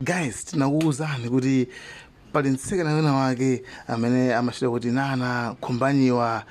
Guys, tinakuwuzani kuti pali mtsikana wina wake amene amachita kuti Nana Khumbanyiwa,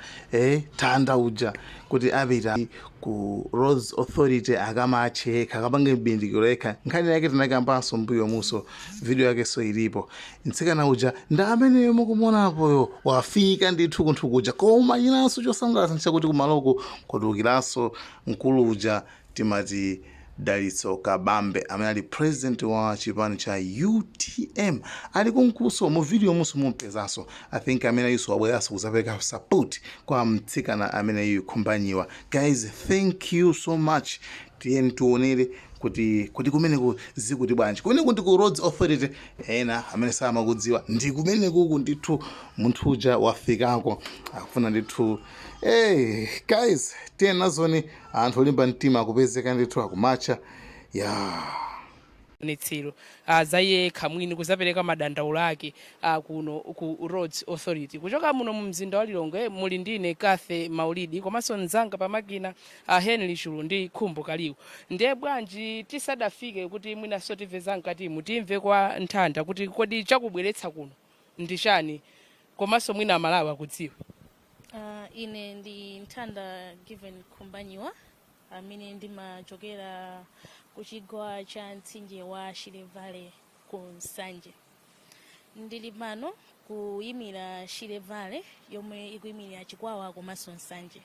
Thanda uja, kuti apita ku Roads Authority akamatche yekha, akapange mbindikiro yekha. Nkhani yake tinakambanso mbuyo muso, video yakenso ilipo. Mtsikana uja ndi ameneyo mukumuonapoyo, wafika ndithu kunthu kuja. Koma chinanso chosangalatsa nchakuti kumaloko kwatulukiranso mkulu uja timati Dalitso Kabambe, amene ali president wa chipani cha UTM, ali kunkuso. Mu video muso mumpezanso. I think amene ayuso wabweranso kuzapereka support kwa mtsikana amene Khumbanyiwa. Guys, thank you so much. Tiyeni tionere kuti kumeneku zikuti bwanji. Kumeneku ndi ku Roads Authority. Ena amene samakudziwa, ndi kumenekuku ndithu. Munthu uja wafikako, akufuna ndithu. Hey guys, tiyeni nazoni. Anthu olimba mtima akupezeka ndithu, akumacha ya. Netsero za yekha mwini kuzapereka madandaulo ake kuno ku Roads Authority. Kuchoka muno mu mzinda wa Lilongwe, muli ndine Kathe Maulidi komanso mzanga pamakina Henry Chulu ndi Khumbo Kaliwu. Ndiye bwanji tisadafike kuti mwinanso timve za mkatimu, timve kwa Nthanda kuti kodi chakubweretsa kuno ndi chani, komanso mwina Amalawi akudziwa. Ine ndi Nthanda Given Khumbanyiwa, amene ndimachokera ku chigwa cha mtsinje wa Shire Valley ku Nsanje. Ndili pano kuyimira Shire Valley yomwe ikuyimirira Chikwawa komanso Nsanje.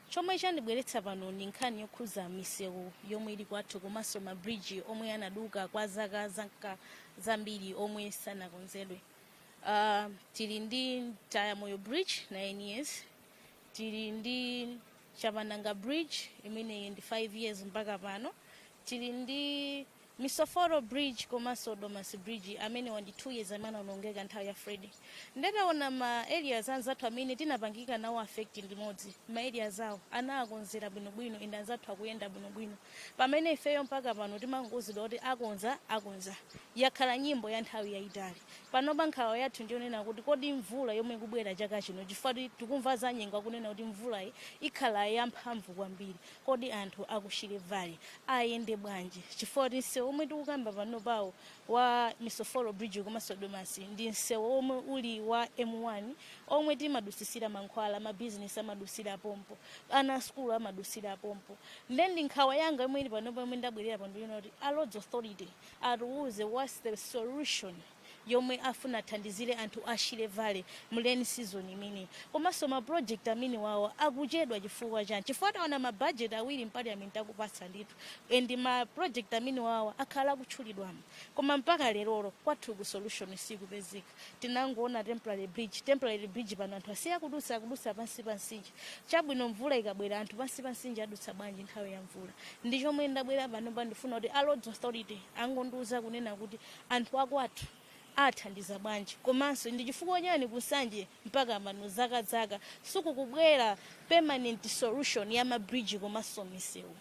Chomwe chandibweretsa pano ndi nkhani yokhuza misewu yomwe ili kwathu komanso mabridge omwe anaduka kwa zaka zanka zambiri omwe sanakonzedwe. Tili ndi Tayamoyo Bridge, 9 years. Tili ndi Chapananga Bridge, imeneyi ndi 5 years mpaka pano. Tili ndi Misoforo Bridge komanso Domasi Bridge, amene ndi 2 years, amene anaonongeka nthawi ya Freddy. Ndetaona ma areas anzathu amene tinapangika nawo affect limodzi, ma areas awo anakonzera bwinobwino ende anzathu akuyenda bwinobwino, pamene ifeyo mpaka pano timangozidwa kuti akonza, akonza. Yakhala nyimbo ya nthawi yayitali. Panopa nkhawa yathu ndiyonena kuti kodi mvula yomwe ikubwera chaka chino, chifukwa tikumva za nyengo akunena kuti mvulayi ikhala yamphamvu kwambiri, kodi anthu aku Shire Valley ayende bwanji? Chifukwa kuti msewu omwe tikukamba pano pawo wa Misoforo Bridge komanso Domasi ndi msewu omwe uli wa M1, omwe timadusisira mankhwala, mabizinesi amadusira pompo, ana skulu amadusira pompo. Then ndi nkhawa yanga yomwe ili panopa, yomwe ndabwerera pano, ndiyona kuti a Roads Authority atiuze what's the solution yomwe afuna athandizire anthu a Shire Valley mu rainy season imeneyi, komanso ma project amene wawo akuchedwa chifukwa chani? Chifukwa taona ma budget awiri m'parliament akupatsa ndithu, and ma project amene wawo akhala akutchulidwamo, koma mpaka lerolo kwathu ku solution sikupezeka. Tinangoona temporary bridge, temporary bridge. Pano anthu asiya kudutsa, akudutsa pansi pa mtsinje. Chabwino, mvula ikabwera anthu pansi pa mtsinje adutsa bwanji nthawi ya mvula? Ndi chomwe ndabwera pano pa. Ndifuna kuti a Roads Authority angondiuza kunena kuti anthu akwathu athandiza bwanji, komanso ndi chifukwa chani kuNsanje mpaka pano zaka zaka sikukubwera permanent solution ya mabridge komanso misewu?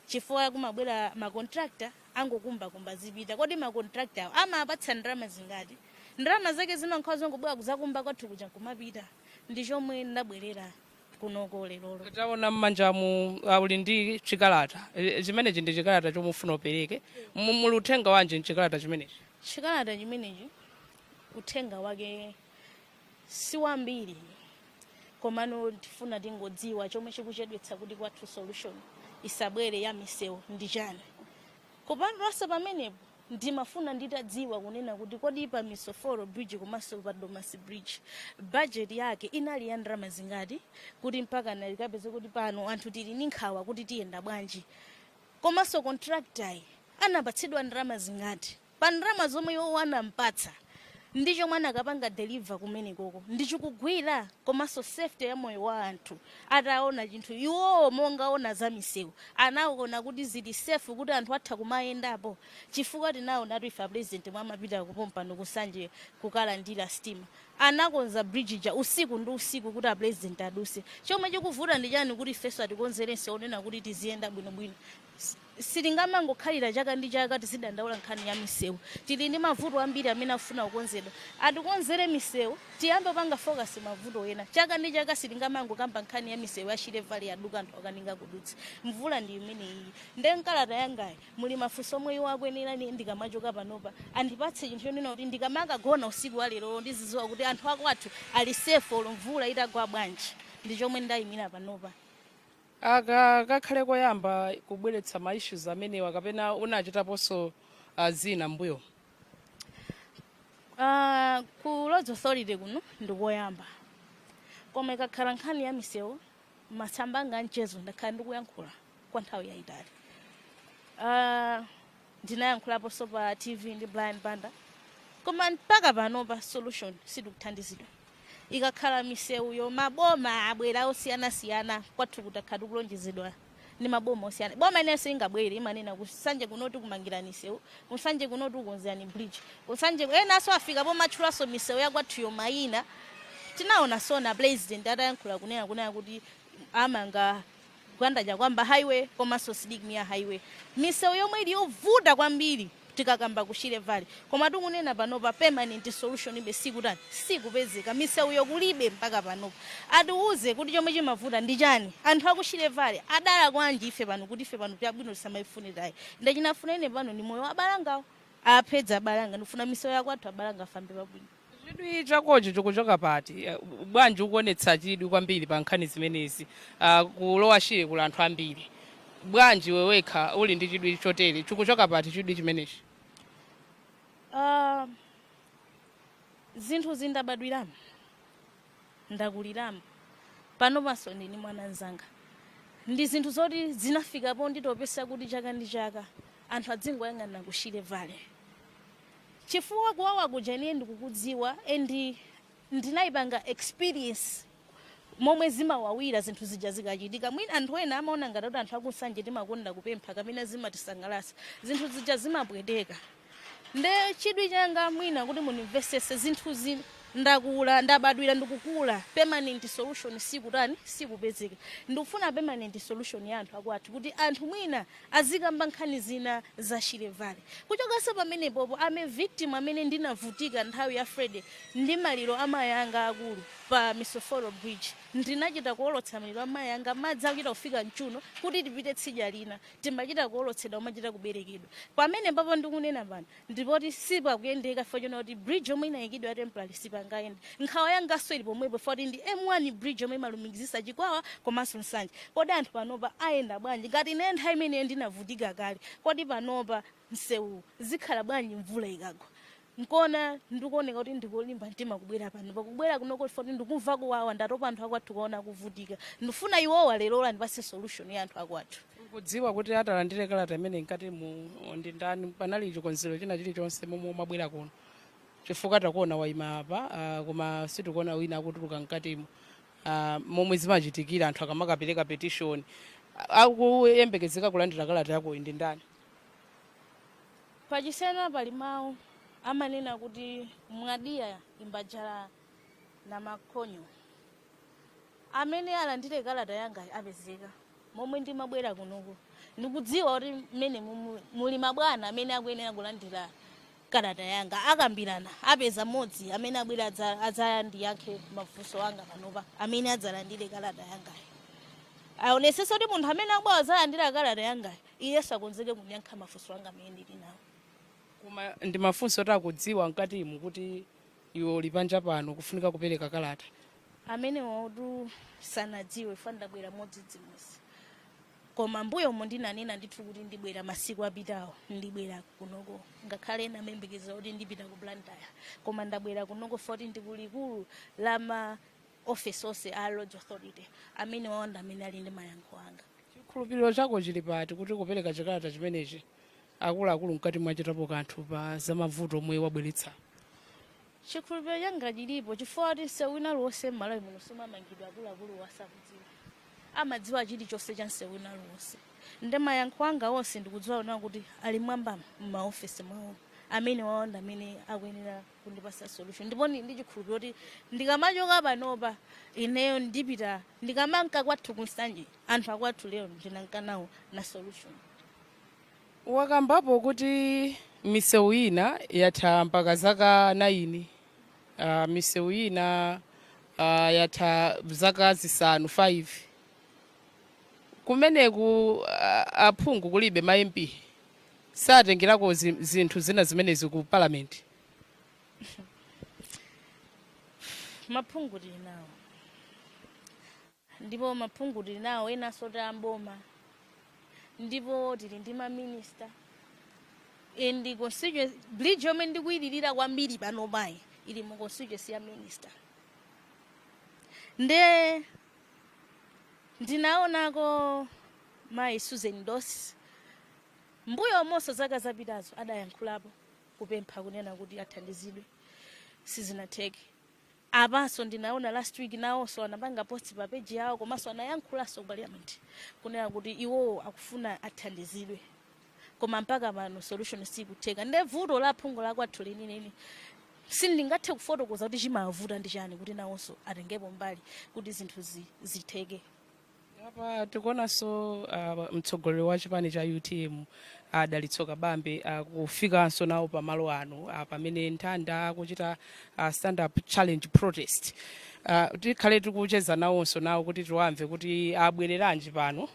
Chifukwa kumabwera macontractor, angokumbakumba, zipita. Kodi macontractor awo amapatsa ndalama zingati? Ndalama zake zimankhala zongobwera kuzakumba kwathu kuja kumapita. Ndi chomwe ndabwerera kunoko lerolo. Taona m'manjamu uli ndi chikalata. Chimenechi ndi chikalata chomwe ufuna upereke. Muli uthenga wanji mchikalata chimenechi? Chikalata chimenechi uthenga wake si wambiri, komano tifuna tingodziwa chomwe chikuchedwetsa kuti kwathu solution isabwere ya misewu ndi chani. Kupatulaso pamenepo, ndimafuna nditadziwa kunena kuti kodi pa Misoforo Bridge komanso pa Domasi Bridge budget yake inali ya ndalama zingati, kuti mpaka nalikapeze kuti pano anthu tili ndi nkhawa kuti tiyenda bwanji? Komanso contractor anapatsidwa ndalama zingati? Pa ndalama zomwe iwo anampatsa ndi chomwe anakapanga deliver kumenekoko ndichikugwira? Komanso safety ya moyo wa anthu, ataona chinthu iwowo mongaona za misewu, anaona kuti zili safe kuti anthu atha kumayendapo? Chifukwa tinaona ife a president mwamapita kupompano kuNsanje kukalandira stima. Anakonza bridge ija usiku ndi usiku kuti a president aduse. Chomwe chikuvuta ndi chani kuti ifenso atikonzere msewu onena kuti tiziyenda bwinobwino? Sitingamangokhalira chaka ndi chaka tizidandaula nkhani ya misewu. Tili ndi mavuto ambiri amene afuna kukonzedwa. Atikonzere misewu, tiyambe kupanga focus mavuto ena. Chaka ndi chaka sitingamangokamba nkhani ya misewu ya Shire Valley yaduka, anthu akaninga kudutsa. Mvula ndi imeneyi. Nde mkalata yangayi muli mafunso omwe iwo akuyenera ine ndikamachoka panopa andipatse chinthu chonena kuti ndikamakagona usiku wa lero ndizidziwa kuti anthu akwathu ali safe olo mvula itagwa bwanji. Ndi chomwe ndayimira panopa. Aka kakhale koyamba kubweretsa ma issues amenewa kapena unachitaponso zina mbuyo? Ku Roads Authority kuno ndikoyamba, koma ikakhala nkhani ya misewu, masamba anga amchezo ndakhala ndikuyankhula kwa nthawi yayitali. Ndinayankhulaponso pa TV ndi Brian Banda, koma mpaka panopa solution sitikuthandizidwa. Ikakhala misewuyo, maboma abwera osiyanasiyana kwathu, kutakhala tikulonjezedwa ndi maboma osiyana. Boma inenso ingabwere imanena kuSanje kunoti kumangirani misewu, kuSanje kunoti kukonzerani bridge, kuSanje enanso afika pomatchulanso misewu yakwathuyo mayina. Tinaona SONA president atayankhula kunena kuti amanga Gwanda Chakwamba Highway komanso Sidik Mia Highway, misewu yomwe ili yovuta kwambiri tikakamba ku Shire Valley. Koma tikunena panopa permanent solution ibe sikutani, sikupezeka. Misewu kulibe mpaka panopa. Atiuze kuti chomwe chimavuta ndi chani. Anthu aku Shire Valley adala kwanji ife pano kuti ife pano chabwino tisamayifunirayi? Ndachinafuna ine pano ndi moyo wa abalangawo apedza abalanga. Ndifuna misewu yakwathu abalanga afambe pabwino. Chidwi chakocho chikuchoka pati? Bwanji ukuonetsa chidwi kwambiri pa nkhani zimenezi? Kulowa Shire kuli anthu ambiri, bwanji iwe wekha uli ndi chidwi chotere? Chikuchoka pati chidwi chimenechi? Zinthu zindabadwiramo, ndakuliramo, pano panso ndini mwana mzanga. Ndi zinthu zoti zinafikapo nditopesa kuti chaka ndi chaka anthu adzingoyang'ana ku Shire Valley, chifukwa kuwawa kuja ine ndikukudziwa and ndinayipanga experience momwe zimawawira zinthu zija zikachitika. Mwina anthu ena amaona ngati kuti anthu akuSanje timakonda kupempha kapena zimatisangalatsa. Zinthu zija zimapweteka. Nde chidwi changa mwina kuti munimvesese, zinthuzi ndakula, ndabadwira, ndikukula, permanent solution sikutani, sikupezeka. Ndikufuna permanent solution ya anthu akwathu kuti anthu mwina azikamba nkhani zina za Shire Valley. Kuchokanso pamenepopo, am a victim amene ndinavutika nthawi ya Freddy ndi maliro amayi anga akulu pa Misoforo Bridge. Ndinachita kuolotsa maliro amayi anga, madzi akuchita kufika mchuno kuti tipite tsidya lina. Timachita kuolotsedwa, kumachita kuberekedwa. Pamene papo ndikunena pano ndipoti sipakuyendeka chifukwa chona kuti bridge yomwe inayikidwa ya temporary sipangayende. Nkhawa yanganso ili pomwepo foti ndi M1 bridge yomwe imalumikizisa Chikwawa komanso Nsanje. Kodi anthu panopa ayenda bwanji ngati ine nthawi imeneyo ndinavutika kale? Kodi panopa msewu zikhala bwanji mvula ikagwa? Nkona ndikuoneka kuti ndikulimba mtima kubwera pano, pakubwera kunoko foti ndikumva kuwawa. Ndatopa anthu akwathu kuona kuvutika. Ndifuna iwowa lero andipase solution ya anthu akwathu. Ukudziwa kuti atalandire kalata imene mkati mu ndi ndani? Panali chikonzero china chilichonse momwe umabwera kuno? Chifukwa takuona wayima apa, koma sitikuona wina akutuluka mkatimo. Momwe zimachitikira anthu akamakapereka petition, akuyembekezeka kulandira kalata yakoyi ndi ndani? Pachisena pali mawu amanena kuti mwadiya imbajala na makhonyo. Amene alandire kalata yanga apezeka. Momwe ndimabwera kunoko ndikudziwa kuti mmene muli mabwana amene akuyenera kulandira kalata yanga akambirana, apeza mmodzi amene abwera adzandiyankhe mafunso anga panopa. Amene adzalandire kalata yangayo aonesese kuti munthu amene akubwera adzalandira kalata yangayo iyenso akonzeke kundiyankha mafunso anga amene ndili nawo. Koma ndi mafunso oti akudziwa mkatimu kuti iwe uli panja pano kufunika kupereka kalata? Amene wautu sanadziwe, fa ndabwera modzidzimutsa, koma mbuyomo ndinanena ndithu kuti ndibwera masiku apitawo, ndibwera kunoko. Ngakhale ena amayembekezera kuti ndipita ku Blantyre, koma ndabwera kunoko foti ndikulikulu la ma office onse a Roads Authority. Amene wawanda amene ali ndi mayankho anga. Chikhulupiriro chako chili pati kuti kupereka chikalata chimenechi akuluakulu mkati mwachitapo kanthu pa zamavuto omwe wabweretsa? Chikhulupiriro changa chilipo chifukwa kuti msewu wina uliwonse m'Malawi muno sumamangidwa akuluakulu asakudziwa. Amadziwa chilichonse cha msewu wina uliwonse. Ndi mayankho anga onse ndikudziwa kunena kuti ali mwambamo m'maofesi mwawo. Amene wawo ndi amene akuyenera kundipasa solution, ndipo ndi chikhulupiriro kuti ndikamachoka panopa, ineyo ndipita, ndikamanka kwathu kuNsanje, anthu akwathu lero ndinanka nawo na solution. Wakambapo kuti misewu ina yatha mpaka zaka 9, misewu ina yatha zaka zisanu, 5. Kumeneku aphungu kulibe? Ma MP satengerako zinthu zina zimenezi ku parliament? Maphungu tili nawo, ndipo maphungu tili nawo enanso tamboma, ndipo tili ndi maminista. And constituency bridge yomwe ndikuyilirira kwambiri panopayi ili mu constituency ya minister. Nde ndinaonako mayi Susan Dossi mbuyo monso zaka zapitazo adayankhulapo kupempha kunena kuti athandizidwe, sizinatheke. Apanso ndinaona last week nawonso anapanga post pa page yawo, komanso anayankhulanso ku parliament kunena kuti iwowo akufuna athandizidwe, koma mpaka pano solution sikutheka. Nde vuto la phungu la kwathu lenileni sindingathe kufotokoza kuti chimavuta ndi chani kuti nawonso atengepo mbali kuti zinthu zitheke. Apa tikuonanso mtsogoleri wa chipani cha UTM, Dalitso Kabambe, kufikanso nawo pamalo ano pamene Nthanda akuchita stand up challenge protest. Tikhale tikucheza nawonso nawo kuti tiwamve kuti abwereranji pano,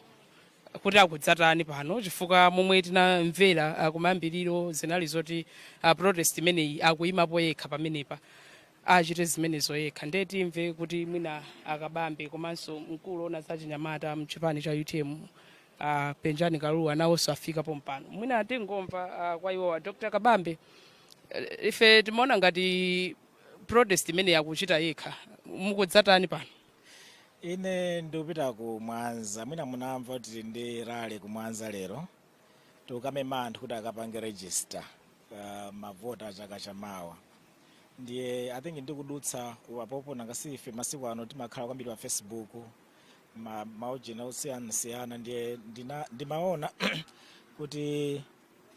kuti akudzatani pano, chifukwa momwe tinamvera kumayambiriro zinali zoti protest imeneyi akuyimapo yekha pamenepa, achite zimenezo yekha. Ndiye timve kuti mwina akabambe komanso mkulu ona za chinyamata mchipani cha UTM, Penjani Kalua, nawonso afikapo mpano. Mwina tingomva kwa iwowa. Dr Kabambe, ife timaona ngati protest imene akuchita yekha. Mukudzatani pano? Ine ndikupita ku Mwanza. Mwina munamva kuti tili ndi rally ku Mwanza lero, tikamema anthu kuti akapange register mavota a chaka chamawa. Ndiye I think ndikudutsa apopo, nanga ife masiku ano timakhala kwambiri pa Facebook, maujena osiyanasiyana. Ndiye ndimaona kuti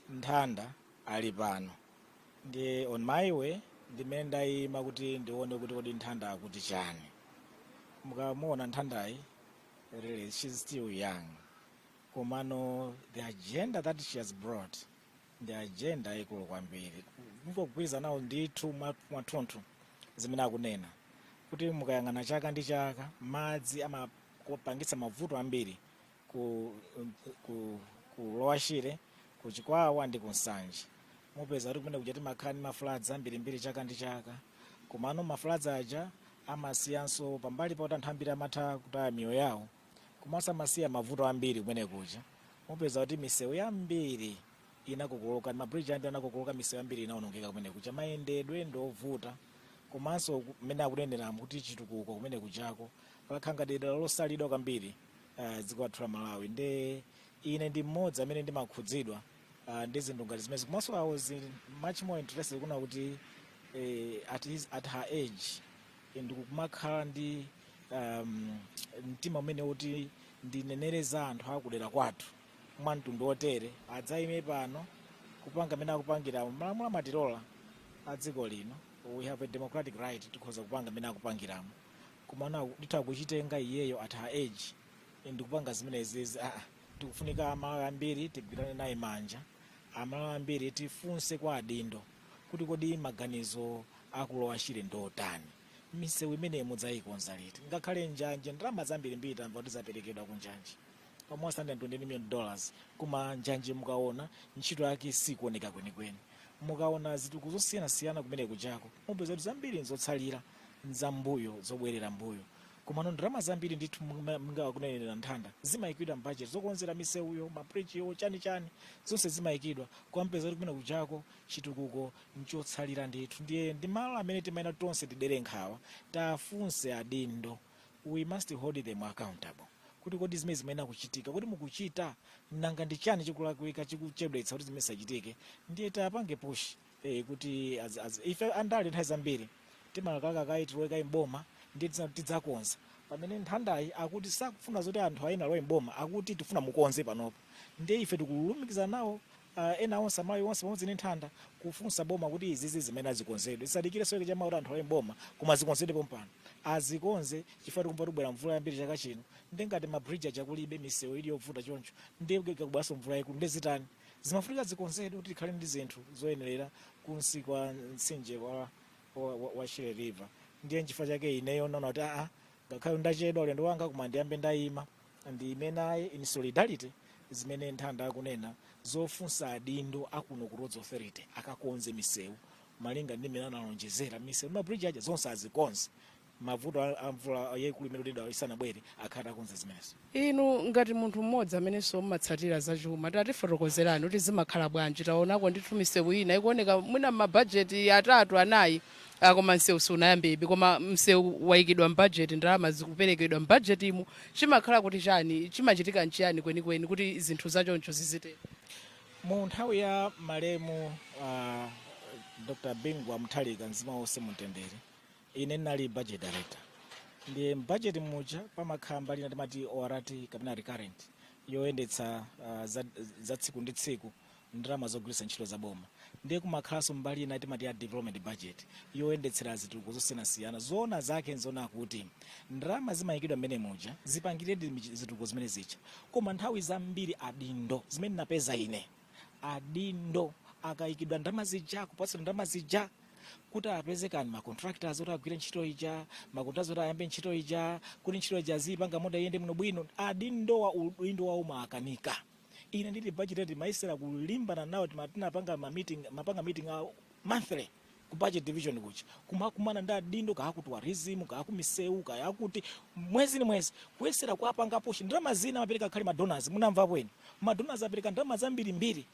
Nthanda ali pano, ndiye on my way ndimene ndayima kuti ndione kuti kodi Nthanda akuti chani. Mukamuona Nthandayi, really she's still young, komano the agenda that she has brought ndi agenda yayikulu kwambiri. Mungogwirizana nawo ndithu mwathunthu zimene akunena, kuti mukayang'ana chaka ndi chaka madzi amapangitsa mavuto ambiri ku Lower Shire, ku Chikwawa ndi ku Nsanje. Mupeza kuti kumene kuja timakhala ndi mafloods ambirimbiri chaka ndi chaka, komano mafloods aja amasiyanso pambali pakuti anthu ambiri amatha kutaya miyoyo yawo, komanso amasiya mavuto ambiri kumene kuja. Mupeza kuti misewu yambiri inakokoloka, mabridge ambiri anakokoloka, misewu yambiri inawonongeka kumene kuja, mayendedwe ndi ovuta. Komanso mmene akuneneramo kuti chitukuko kumene kujako lakhala ngati dera losalidwa kwambiri dziko lathu la Malawi. Nde ine ndi mmodzi amene ndimakhudzidwa ndi zinthu ngati zimezi. Komanso I was much more interested kuna kuti at her age ndikumakhala ndi mtima umene kuti ndinenere za anthu akudera kwathu mwa mtundu otere, adzayime pano kupanga amene akupangira. Malamulo amatilola a dziko lino, we have a democratic right, tikhoza kupanga amene akupangiramo. Koma ndithu akuchitenga iyeyo at her age ndikupanga zimenezi, tikufunika Amalawi ambiri tigwirane naye manja, Amalawi ambiri tifunse kwa adindo kuti kodi maganizo aku Lower Shire ndotani, misewu imeneyi mudzayikonza liti? Ngakhale njanje, ndalama zambirimbiri tamva kuti zaperekedwa ku njanje, almost $120 million, koma njanje mukaona ntchito yake sikuoneka kwenikweni. Mukaona zitukuko zosiyanasiyana kumene kujako, mupeza kuti zambiri nzotsalira, nzambuyo, zobwerera mbuyo. Komano ndalama zambiri ndithu mungakunenera Nthanda zimayikidwa mbudget zokonzera misewuyo, mabridgeyo, chani chani, zonse zimayikidwa, kwampeza kuti kumene kujako chitukuko nchotsalira ndithu. Ndiye ndi malo amene timayenera tonse tidere nkhawa, tafunse adindo. We must hold them accountable kuti kodi zimene zimayenera kuchitika, kuti mukuchita, nanga ndi chani chikulakwika chikuchedwetsa kuti zimene zisachitike? Ndiye tapange push kuti ife andale nthawi zambiri timalakaka kayi tilowe kayi mboma ndiye tidzakonza. Pamene Nthandayi akuti sakufuna zoti anthu ayina alowe mboma, akuti tifuna mukonze panopo. Ndiye ife tikulumikiza nawo. ena onse, Amalawi onse pamodzi ndi Nthanda, kufunsa boma kuti izizi zimene azikonzedwe, zisadikire soke chama kuti anthu ali mboma, koma zikonzedwe pompano, azikonze, chifukwa tikumva tibwera mvula yambiri chaka chino. Ndi ngati ma bridge aja kulibe, misewu ili yovuta choncho, ndi kubweranso mvula yaikulu, ndi zitani? Zimafunika zikonzedwe kuti tikhale ndi zinthu zoyenerera kunsi kwa mtsinje wa Shire River. Ndiye nchifukwa chake ineyo naona kuti aa, ngakhale ndachedwa ulendo wanga, koma ndiyambe ndayima, ndiyime naye in solidarity zimene Nthanda akunena zofunsa adindo akuno ku Roads Authority akakonze misewu malinga ndi mmene analonjezera. Misewu, ma bridge aja zonse azikonze, mavuto a mvula yaikulu imene kudedwa isanabwere akhale akonza zimenezo. Inu ngati munthu mmodzi amenenso mmatsatira zachuma, tatifotokozerani kuti zimakhala bwanji. Taonako ndithu misewu ina ikuoneka mwina mabajeti atatu, anayi, koma msewu sunayambebe, koma msewu wayikidwa mbajeti, ndalama zikuperekedwa mbajetimu. Chimakhala kuti chani? Chimachitika nchiyani kwenikweni kuti zinthu zachoncho zizitero? Mu nthawi ya malemu Dr Bingu wa Mutharika, mzimu wonse mumtendere, ine ndinali budget director. Ndiye mbudget muja pamakhala mbali ina timati ORT kapena recurrent, yoyendetsa za tsiku ndi tsiku, ndalama zogwiritsa ntchito za boma. Ndiye kumakhalanso mbali ina timati ya development budget, yoyendetsera zitukuko zosiyanasiyana. Zoona zake nzona kuti ndalama zimayikidwa mmene muja zipangire zitukuko zimene zija, koma nthawi zambiri adindo, zimene napeza ine, adindo akayikidwa ndalama zija, kupatsidwa ndalama zija kuti apeze kani ma contractors oti agwire ntchito ija, ma contractors oti ayambe ntchito ija, kuti ntchito ija aziyipanga mota iyende muno bwino, adindowa udindo wawo maakanika. Ine ndili budget timayesera kulimbana nawo. Tinapanga ma meeting, mapanga meeting a monthly ku budget division kuja, kumakumana ndi adindo, kaya ku tourism, kaya ku misewu, kaya kuti, mwezi ni mwezi, kuyesera kuapanga push. Ndalama zina amapereka khali ma donors. Munamvapo inu, ma donors apereka ndalama zambirimbiri.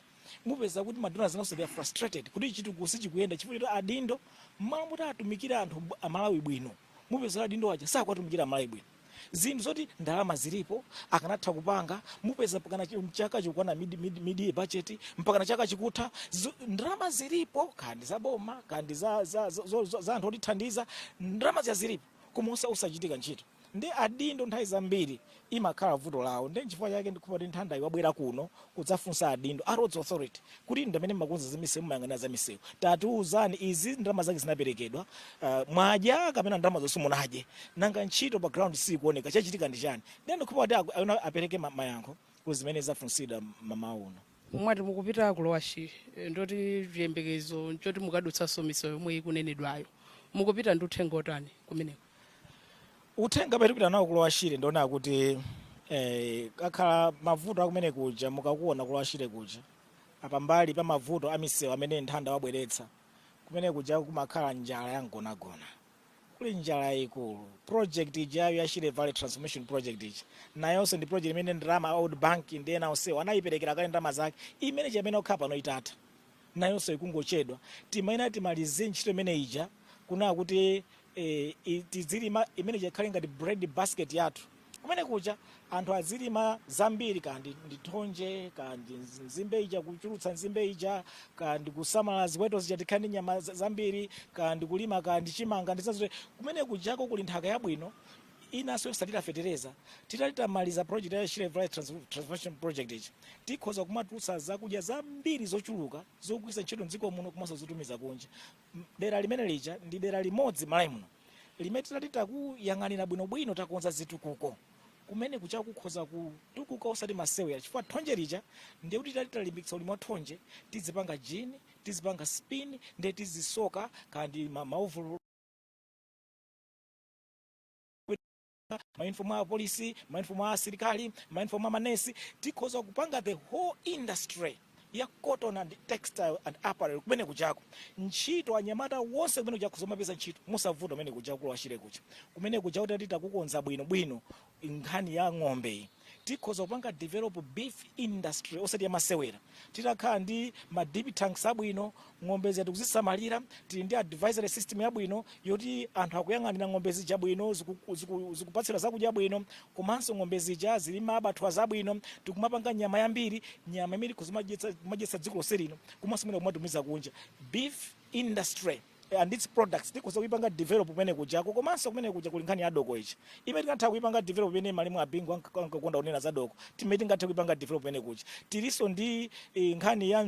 Mupeza kuti ma donors nawonso they are frustrated kuti chitukuko sichikuyenda chifukwa choti adindo, mmalo moti atumikire anthu Amalawi bwino, mupeza kuti adindo aja sakuwatumikira Amalawi bwino. Zinthu zoti ndalama zilipo, akanatha kupanga, mupeza pakana chaka chikukwana mid year budget, mpakana chaka chikutha, ndalama zilipo, kandi za boma, kandi za anthu otithandiza, ndalama ziya zilipo, koma usachitika ntchito. Ndi adindo nthawi zambiri imakhala vuto lawo. Ndi nchifukwa chake ndikupa kuti Nthandayi wabwera kuno kudzafunsa adindo a Roads Authority kuti ndi amene mmakonza za misewu, mmayang'anira za misewu, tatiuzani izi, ndalama zake zinaperekedwa, mwadya kapena ndalama zonse munadye? Nanga ntchito pa ground sikuoneka, chachitika ndi chani? Ndiye ndikupa kuti apereke mayankho ku zimene zafunsidwa mamawa uno. Mwati mukupita ku Lower Shire, ndoti chiyembekezo nchoti mukadutsanso misewu yomwe ikunenedwayo. Mukupita ndi uthenga otani kumeneko? Uthenga amene tikupita nawo ku Lower Shire, ndiona kuti kakhala mavuto akumene kuja. Mukakuona ku Lower Shire kuja, apambali pa mavuto a misewu amene Nthanda wabweretsa, kumene kuja kumakhala njala yamgonagona, kuli njala yayikulu. Project ijayo ya Shire Valley Transformation Project ija nayonso ndi project imene ndalama a World Bank ndi ena onsewo anayiperekera kale ndalama zake, imene chamene okhala pano itatha, nayonso ikungochedwa. Timayenera timalize ntchito imene ija kuna kuti tizilima, imene ikhale ngati bread basket yathu kumene kuja, anthu azilima zambiri, kandi ndi thonje, kandi nzimbe ija, kuchulutsa nzimbe ija, kandi kusamala ziweto zija, tikhale ndi nyama zambiri, kandi kulima, kandi chimanga ndi zazote. Kumene kujako kuli nthaka yabwino inanso yosatira fetereza. Titati tamaliza project ya Shire Valley Transformation Project ichi, tikhoza kumatulutsa zakudya zambiri zochuluka zogwiritsa ntchito mdziko muno komanso zotumiza kunja. Dera limene lija ndi dera limodzi Malawi muno limene titati takuyang'anira bwinobwino, takonza zitukuko kumene kucha, kukhoza kutukuka osati masewera, chifukwa thonje lija, ndiye kuti titati talimbikitsa ulimi wa thonje, tizipanga gin, tizipanga spin, ndiye tizisoka kandi maovolo, ma uniform a polisi, ma uniform a asilikali, ma uniform a manesi. Tikhoza kupanga the whole industry ya cotton and textile and apparel kumene kuchako. Ntchito, anyamata wonse kumene kuchako zomapeza ntchito musavuta kumene kuja ku Lower Shire kuja. Kumene kuja kuti takukonza bwino bwino nkhani ya ng'ombe iyi, tikhoza kupanga develop beef industry osati yamasewera. Titakhala ndi ma dip tanks abwino, ng'ombe zija tikuzisamalira, tili ndi advisory system yabwino yoti anthu akuyang'anira ng'ombe zija bwino, zikupatsira zakudya bwino, komanso ng'ombe zija zili ma abattoir zabwino, tikumapanga nyama yambiri, nyama imene kumadyetsa dziko lonse lino, komanso mwina kumatumiza kunja. Beef industry and its products tikhoza kuipanga develop kumene kujako. Komanso kumene kuja kuli nkhani ya doko ichi imene tingatha kuipanga develop, imene malemu a Bingu ankakonda kunena za doko, timene tingathe kuipanga develop kumene kuja. Tilinso ndi nkhani ya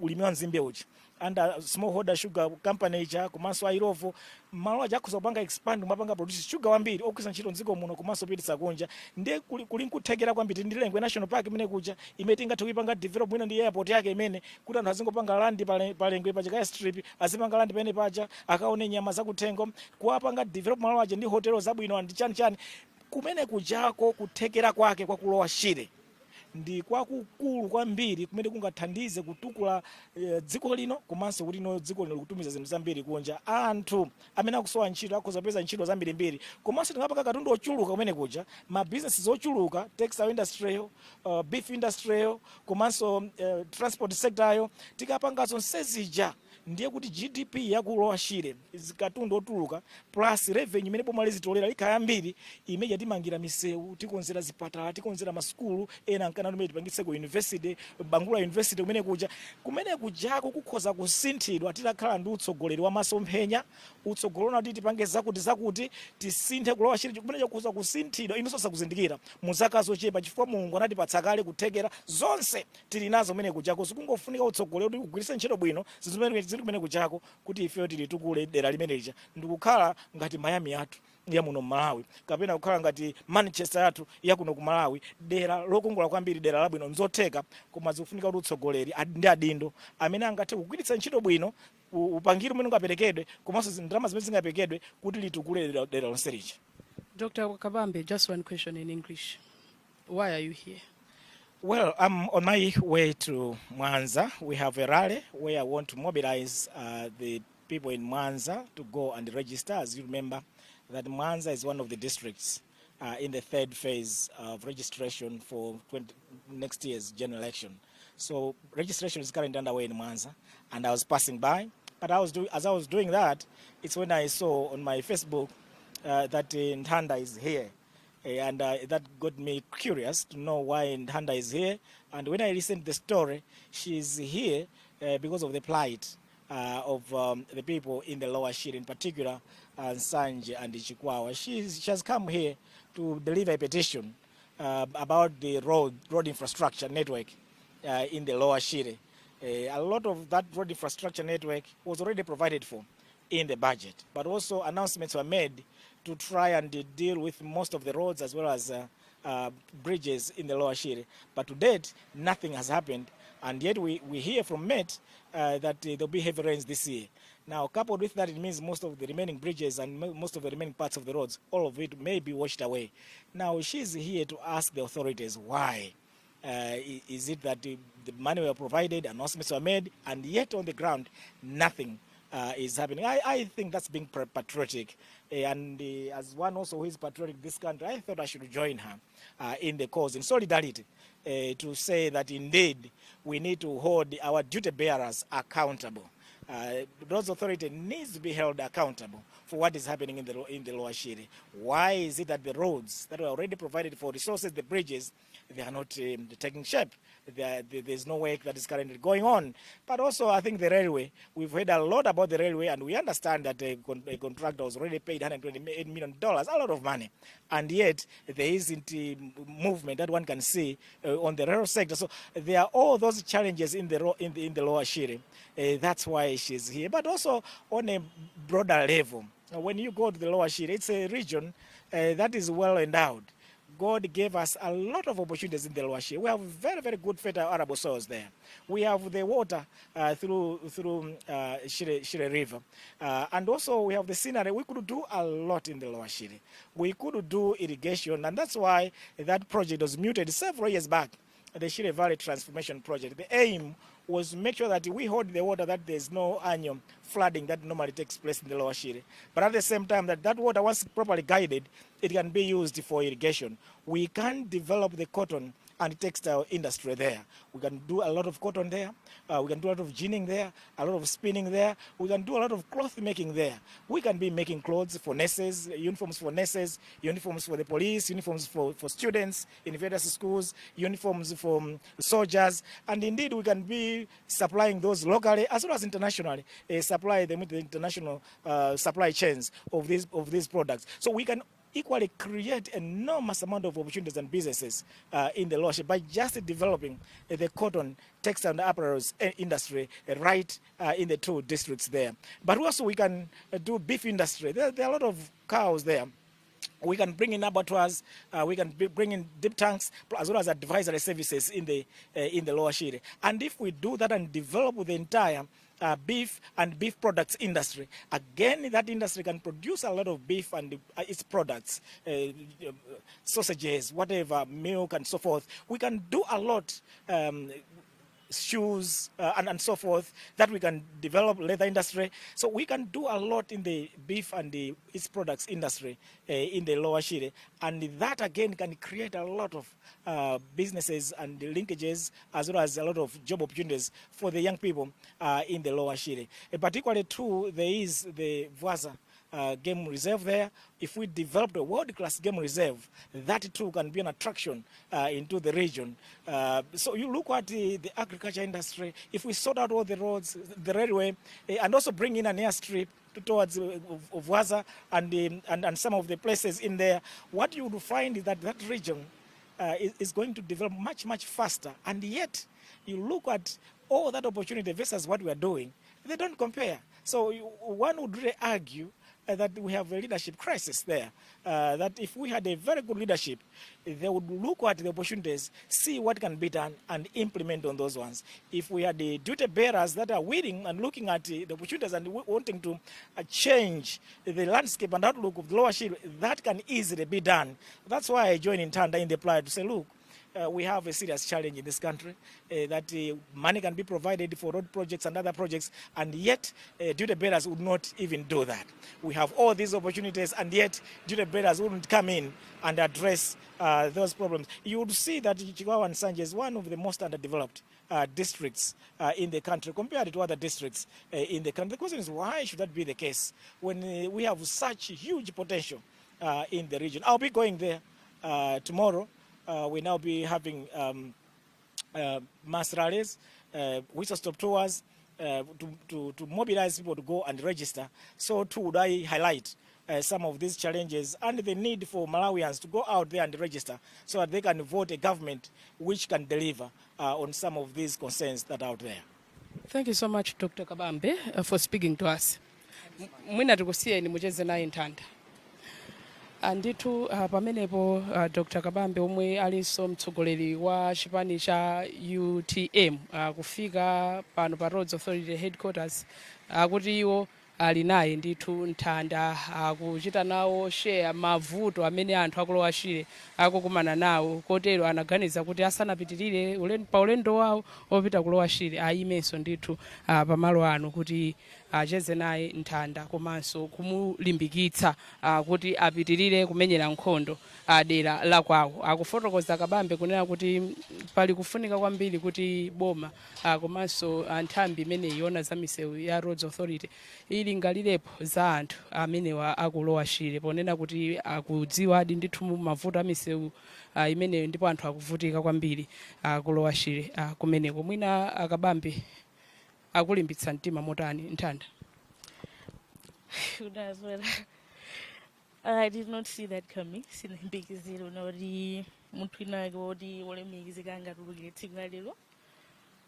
ulimi wa nzimbe uchi under Smallholder Sugar Company ija, komanso a Illovo. Malo aja akhoza kupanga expand, kumapanga produce sugar wambiri ogwiritsa ntchito mdziko muno komanso kupititsa kunja. Ndiye kuli nkuthekera kwambiri. Ndi Lengwe National Park imene kuja imene tingathe kuipanga develop mwina ndi airport yake imene kuti anthu azingopanga land pa Lengwe paja, ka strip, azipanga land pamene paja, akaone nyama zakuthengo, kuwapanga develop malo aja ndi hotelo zabwino ndi chani chani kumene kujako. Kuthekera kwake kwa ku Lower Shire ndi kwakukulu kwambiri kumene kungathandize kutukula dziko lino, komanso kuti ino dziko lino likutumiza zinthu zambiri kunja. Anthu amene akusowa ntchito akhoza kupeza ntchito zambirimbiri, komanso tingapanga katundu ochuluka kumene kuja, mabizinesi ochuluka, textile industry, beef industry, komanso transport sector yo. Tikapanga zonse zija, ndiye kuti GDP yaku Lower Shire, katundu otuluka plus revenue imene boma lizitolera ikhala yambiri, imene timangira misewu, tikonzera zipatala, tikonzera masukulu ena, nkana tumene tipangitse ku university, Bangula University kumene kuja. Kumene kujako kukhoza kusinthidwa titakhala ndi utsogoleri wa masomphenya, utsogoleri kuti tipange zakuti zakuti, tisinthe ku Lower Shire. Kumene kukhoza kusinthidwa inunso sakuzindikira mu zaka zochepa, chifukwa Mulungu anatipatsa kale kuthekera, zonse tili nazo kumene kujako. Sikungofunika utsogoleri kuti kugwiritse ntchito bwino zinthu zimene zili kumene kujako kuti ifeyo tilitukule dera limene lija ndikukhala ngati Miami yathu ya muno Malawi, kapena kukhala ngati Manchester yathu ya kuno ku Malawi, dera lokongola kwambiri, dera labwino. Nzotheka, koma zikufunika kuti utsogoleri ndi adindo amene angathe kugwiritsa ntchito bwino upangiri umene ungaperekedwe komanso ndalama zimene zingaperekedwe kuti litukule dera lonse lija. Dr. Kabambe, just one question in English. Why are you here? Well, I'm on my way to Mwanza. We have a rally where I want to mobilize the people in Mwanza to go and register. As you remember, that Mwanza is one of the districts in the third phase of registration for 20, next year's general election. So registration is currently underway in Mwanza, and I was passing by. But as I was doing that, it's when I saw on my Facebook that Nthanda is here. And that got me curious to know why Nthanda is here. And when I listened to the story, she's here because of the plight of the people in the Lower Shire, in particular Nsanje and Chikwawa. She has come here to deliver a petition about the road infrastructure network in the Lower Shire. A lot of that road infrastructure network was already provided for in the budget, but also announcements were made to try and deal with most of the roads as well as bridges in the Lower Shire. But to date, nothing has happened, and yet we hear from MET that there'll be heavy rains this year. Now, coupled with that, it means most of the remaining bridges and most of the remaining parts of the roads, all of it may be washed away. Now, she's here to ask the authorities why. Is it that the money were provided, announcements were made, and yet on the ground, nothing is happening? I think that's being patriotic. And as one also who is patriotic this country, I thought I should join her in the cause, in solidarity, to say that indeed we need to hold our duty bearers accountable. Roads Authority needs to be held accountable for what is happening in the Lower Shire. Why is it that the roads that were already provided for resources, the bridges, they are not taking shape? There's no work that is currently going on. But also, I think the railway, we've heard a lot about the railway, and we understand that a contractor was already paid $128 million, a lot of money. And yet, there isn't movement that one can see on the rail sector. So there are all those challenges in the Lower Shire. That's why she's here. But also on a broader level, when you go to the Lower Shire, it's a region that is well endowed. God gave us a lot of opportunities in the Lower Shire. We have very, very good fertile arable soils there. We have the water through Shire River. And also we have the scenery. We could do a lot in the Lower Shire. We could do irrigation, and that's why that project was muted several years back, the Shire Valley Transformation Project. The aim was to make sure that we hold the water, that there's no annual flooding that normally takes place in the Lower Shire. But at the same time, that water, once properly guided, it can be used for irrigation. We can develop the cotton and textile industry there. We can do a lot of cotton there, we can do a lot of ginning there, a lot of spinning there, we can do a lot of cloth making there. We can be making clothes for nurses, uniforms for nurses, uniforms for the police, uniforms for students in various schools, uniforms for soldiers, and indeed we can be supplying those locally as well as internationally, supply them with the international supply chains of these products. So we can equally create enormous amount of opportunities and businesses in the Lower Shire by just developing the cotton, textile and apparel industry right in the two districts there. But also we can do beef industry. There are a lot of cows there. We can bring in abattoirs, we can bring in dip tanks, as well as advisory services in the Lower Shire. And if we do that and develop the entire beef and beef products industry, again, that industry can produce a lot of beef and its products, sausages, whatever, milk and so forth. We can do a lot. Shoes and so forth, that we can develop leather industry. So we can do a lot in the beef and its products industry in the Lower Shire. And that again can create a lot of businesses and linkages, as well as a lot of job opportunities for the young people in the Lower Shire. Particularly too, there is the Vwaza game reserve there. If we develop a world-class game reserve, that too can be an attraction into the region. So you look at the agriculture industry, if we sort out all the roads, the railway, and also bring in an airstrip towards Vwaza and some of the places in there, what you would find is that that region is going to develop much, much faster. And yet, you look at all that opportunity versus what we are doing, they don't compare. So one would really argue that we have a leadership crisis there. That if we had a very good leadership, they would look at the opportunities, see what can be done, and implement on those ones. If we had the duty bearers that are willing and looking at the opportunities and wanting to change the landscape and outlook of the Lower Shire, that can easily be done. That's why I joined Nthanda in the plight to say, look, we have a serious challenge in this country that money can be provided for road projects and other projects, and yet duty bearers would not even do that. We have all these opportunities, and yet duty bearers wouldn't come in and address those problems. You would see that Chikwawa and Nsanje is one of the most underdeveloped districts in the country compared to other districts in the country. The question is, why should that be the case when we have such huge potential in the region? I'll be going there tomorrow. We now be having mass rallies, whistle stop tours, to mobilize people to go and register. So too would I highlight some of these challenges and the need for Malawians to go out there and register so that they can vote a government which can deliver on some of these concerns that are out there. Thank you so much, Dr. Kabambe, for speaking to us. Mwina tikusiyeni mucheze naye Nthanda. Ndithu pamenepo Dr. Kabambe, omwe alinso mtsogoleri wa chipani cha UTM, kufika pano pa Roads Authority headquarters, kuti iwo ali naye ndithu Nthanda, akuchita nawo share mavuto amene anthu aku Lower Shire akukumana nawo. Kotero anaganiza kuti asanapitirire pa ulendo wawo opita ku Lower Shire, ayimenso ndithu pamalo ano kuti acheze naye Nthanda komanso kumulimbikitsa kuti apitirire kumenyera nkhondo dera la kwawo. Akufotokoza Kabambe kunena kuti pali kufunika kwambiri kuti boma komanso nthambi imeneyi yona za misewu ya Roads Authority ilingalirepo za anthu amenewa aku Lower Shire, ponena kuti akudziwadi ndithu mavuto a misewu imeneyo ndipo anthu akuvutika kwambiri ku Lower Shire kumeneko. Mwina aKabambe akulimbitsa mtima motani Nthanda? Unazwela. I did not see that coming. Sinayembekezere kuti munthu winake woti wolemekezeka angatulukire tsiku la lero.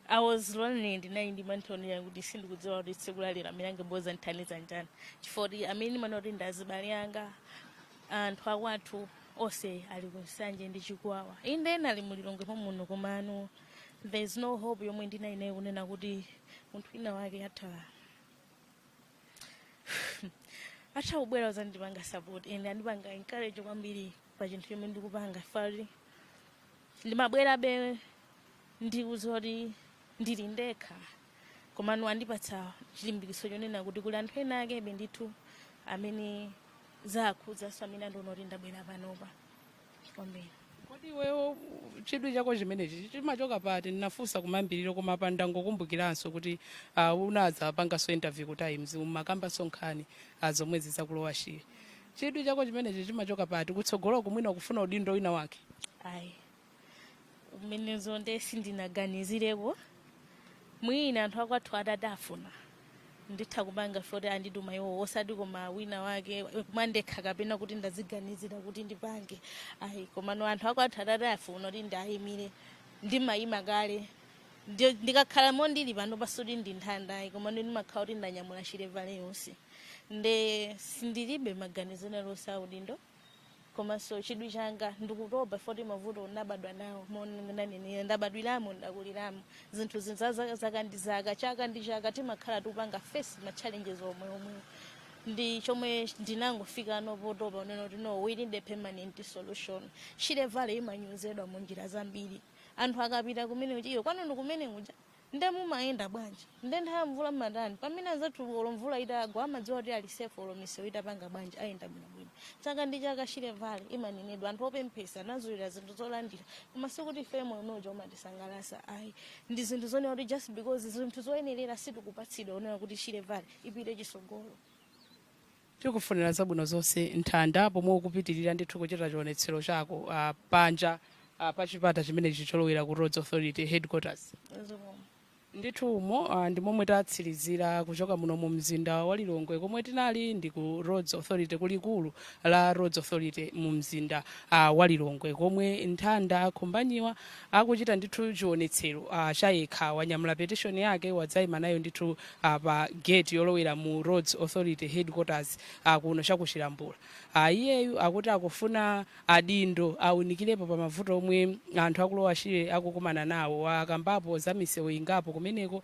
I was lonely, ndinali ndi mantha kuti sindikudziwa kuti tsiku la lero amene angeboza nthandiza njani, chifukwa kuti amene ndimaona kuti ndazibale anga, anthu akwathu onse ali ku Nsanje ndi Chikwawa. Inde ena ali muLilongwe muno, komano there is no hope yomwe ndinali nayo kunena kuti munthu wina wake atha kubwera uzandipanga support and andipanga encourage kwambiri pa chinthu chomwe ndikupanga. Fali ndimabwerabe ndikudziwa kuti ndili ndekha, komano andipatsa chilimbikitso chonena kuti kuli anthu ena akebe ndithu amene zakhudzaso, amene andiona kuti ndabwera panopa kwambiri. Kodi iweyo chidwi chako chimenechi chimachoka pati? Ndinafunsa kumayambiriro, koma pa ndangokumbukiranso kuti unadza panganso interview ku Times, umakambanso nkhani zomwezi zaku Lower Shire. Chidwi chako chimenechi chimachoka pati? Kutsogoloko mwina ukufuna udindo wina wake? Ayi, umenezo nde sindinaganizireko. Mwina anthu akwathu atati afuna, nditha kupanga foti andituma iwo, osati koma wina wake mwandekha kapena kuti ndaziganizira kuti ndipange, ayi. Komano anthu akwathu atati afuna kuti ndayimire, ndimayima kale. Ndikakhala mondili pano pasuti ndi Nthanda, ayi, komano ndimakhala kuti ndanyamula Shire Valley yonse. Nde sindilibe maganizo ena audindo, komanso chidwi changa ndikutopa foti mavuto ndabadwa nawo. Monanenera, ndabadwiramo, ndakuliramo, zinthu zinza zaka ndi zaka, chaka ndi chaka, timakhala tikupanga face ma challenges omwe omwe. Ndi chomwe ndinangofika ano potopa unena kuti no, we need a permanent solution. Shire Valley imanyozedwa mu njira zambiri. Anthu akapita kumene kuja, iyo kwanu ndi kumene kuja, nde mumayenda bwanji? Nde nthawi ya mvula mmatani? Pamene anzathu olo mvula itagwa amadziwa kuti ali safe, olo misewu itapanga bwanji ayenda bwinobwino. Chaka ndi chaka Shire Valley imanenedwa, anthu opemphesa anazolera zinthu zolandira, koma sikuti ife moyo umene uja umatisangalatsa, ayi. Ndi zinthu zonena kuti just because zinthu zoyenerera sitikupatsidwa, onena kuti Shire Valley ipite chisogolo. Tikufunira zabwino zonse, Nthanda, pomwe ukupitirira ndithu kuchita chionetsero chako panja pa chipata chimenechi cholowera ku Roads Authority headquarters. Zikomo. Ndithu umo ndi momwe tatsirizira kuchoka muno mu mzinda wa Lilongwe, komwe tinali ndi ku Roads Authority, kulikulu la Roads Authority mu mzinda wa Lilongwe, komwe Nthanda Khumbanyiwa akuchita ndithu chionetsero chayekha. Wanyamula petition yake, wadzayima nayo ndithu pa gate yolowera mu Roads Authority headquarters kuno chakuchilambula. Iyeyu akuti akufuna adindo awunikirepo pa mavuto omwe anthu aku Lower Shire akukumana nawo. Akambapo za misewu ingapo kumeneko,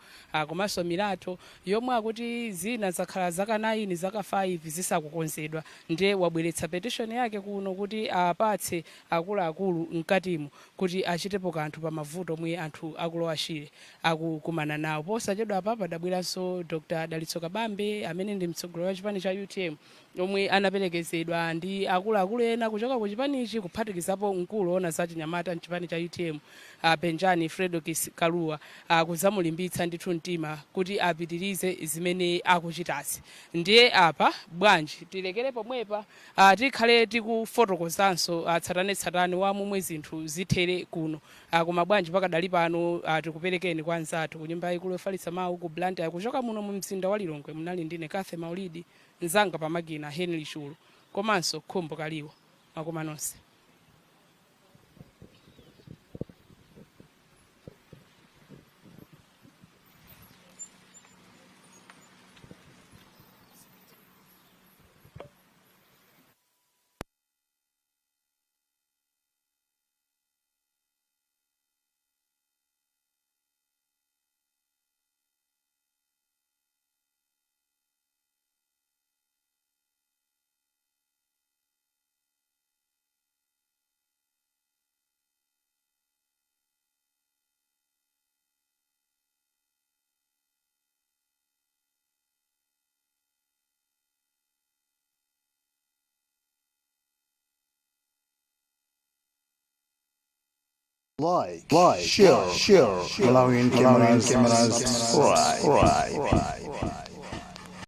komanso milatho yomwe akuti zina zakhala zaka 9, zaka 5 zisakukonzedwa. Ndiye wabweretsa petition yake kuno kuti apatse akuluakulu mkatimo kuti achitepo kanthu pa mavuto omwe anthu aku Lower Shire akukumana nawo. Posachedwa apa padabweranso Dr Dalitso Kabambe, amene ndi mtsogoleri wa chipani cha UTM, omwe anaperekezedwa ndi akuluakulu ena kuchoka ku chipanichi, kuphatikizapo mkulu woona za chinyamata mchipani cha UTM, Benjani Fredokiss Kalua, kudzamulimbitsa ndithu mtima kuti apitirize zimene akuchitazi. Ndiye apa bwanji tilekere pomwepa. Tikhale tikufotokozanso tsatanetsatane wa momwe zinthu zithere kuno. Koma bwanji pakadali pano tikuperekeni kwa anzathu ku nyumba yayikulu yofalitsa mawu ku Blantyre. Kuchoka muno mu mzinda wa Lilongwe munali ndine Cathy Maulidi, mnzanga pamakina Henry Chulu, komanso Khumbo Kaliwo. Mwakoma nonse. Like, share, Malawian cameras, subscribe.